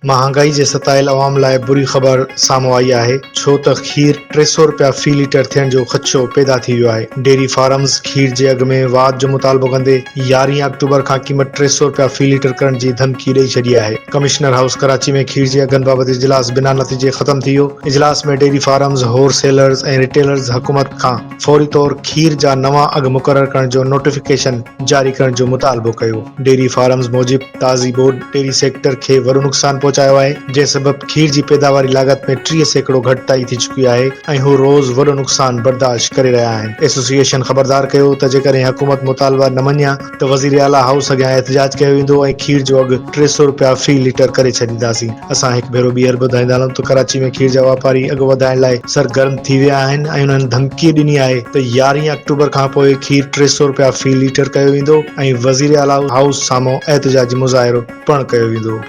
مهانگائي جي ستايل عوام لاء بري خبر سامهون آئي آهي ڇو ته کير 300 رپيا في ليٽر ٿيڻ جو خدشو پيدا ٿي ويو آهي. ڊيري فارمز کير جي اگهه ۾ واڌ جو مطالبو ڪندي 11 آڪٽوبر کان قيمت 300 رپيا في ليٽر ڪرڻ جي ڌمڪي ڏئي ڇڏي آهي. ڪمشنر هائوس ڪراچي ۾ کير جي اگهن بابت اجلاس بنا نتيجي ختم ٿي ويو. اجلاس ۾ ڊيري فارمز، هول سيلرز ۽ ريٽيلرز حڪومت کان فوري طور کير جا نوان اگهه مقرر ڪرڻ جو نوٽيفڪيشن جاري ڪرڻ جو مطالبو ڪيو. ڊيري فارمز موجب تازي ٻوڏ ڊيري سيڪٽر کي وڏو نقصان پهچايو آهي، جنهن سبب کير جي پيداواري لاڳت ۾ 30% گهٽتائي ٿي چڪي آهي ۽ هو روز وڏو نقصان برداشت ڪري رهيا آهن. ايسوسيئيشن خبردار ڪيو ته جيڪڏهن حڪومت مطالبا نه مڃيا ته وزيراعليٰ هائوس اڳيان احتجاج ڪيو ويندو ۽ کير جو اگهه 300 رپيا في ليٽر ڪري ڇڏينداسين. اسان هڪ ڀيرو ٻيهر ٻڌائيندا هلون ته ڪراچي ۾ کير جا واپاري اگهه وڌائڻ لاء سرگرم ٿي ويا آهن ۽ انهن ڌمڪي ڏني آهي ته 11 آڪٽوبر کان پوء کير 300 رپيا في ليٽر ڪيو ويندو ۽ وزيراعليٰ هائوس سامهون احتجاجي مظاهرو پڻ ڪيو ويندو.